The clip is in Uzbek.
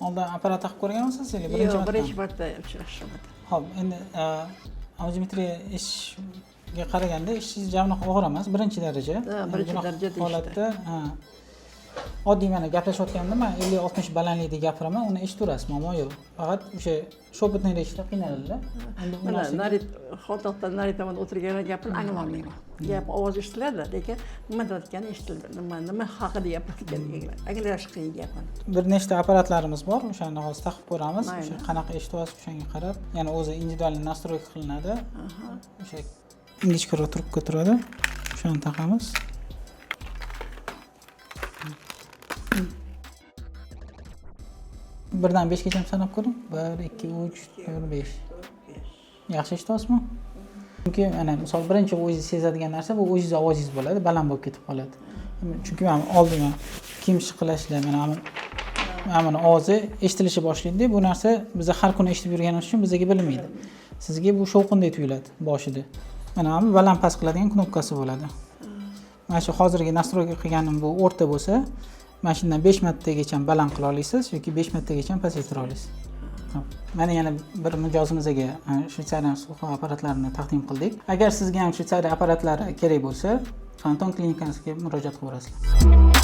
Oldin apparat taqib ko'rganmisiz yoki birinchi Yo'q, marta? Birinchi marta uchrashdim. Ho'p, endi audiometriya eshitishga qaraganda eshitishingiz ja unaqa og'ir emas, birinchi daraja. Ha, birinchi Bunaqa daraja deyishdi. Holatda, ha. Oddiy mana gaplashayotganda man 50-60 balandlikda gapiraman, uni eshitaverasiz, muammo yo'q. Faqat o'sha шепотный речь da qiynaladilar. Endi u Mana narsaga- nari xontoqdan nari tomonda o'tirganlar gapini anglolmayman. Gap ovoz eshitiladi, lekin nima deyotgani eshitilmaydi. Nima haqida gapirayotganini anglash qiyin gapini. Bir nechta apparatlarimiz bor, o'shani hozir taqib ko'ramiz. Mayli. O'sha qanaqa eshityapsiz, o'shanga qarab, ya'ni o'zi индивидуальный настройка qilinadi. O'sha ingichkaroq trubka turadi, o'shani taqamiz. Birdan beshgacha sanab ko'ring. Bir, ikki, uch, to'rt, besh. Yaxshi eshityapsizmi? Chunki mana misol birinchi o'zingiz sezadigan narsa bu o'zingiz ovozingiz bo'ladi, baland bo'lib ketib qoladi. Chunki mana oldin mana kiyim shiqilashlar, mana buni ovozi eshitilishi boshlaydi. Bu narsa biza har kuni eshitib yurganimiz uchun bizga bilinmaydi. Sizga bu shovqinday tuyuladi boshida. Mana bu baland past qiladigan knopkasi bo'ladi. Mana shu hozirgi настройка qilganim bu o'rta bo'lsa, mana shundan 5 martagacha baland qila olasiz yoki 5 martagacha pasaytira olasiz. Hop. Mana yana bir mijozimizga Shvetsariya слуховой apparatlarini taqdim qildik. Agar sizga ham Shvetsariya apparatlari kerak bo'lsa, Fanton klinikasiga murojaat qilaverasizlar.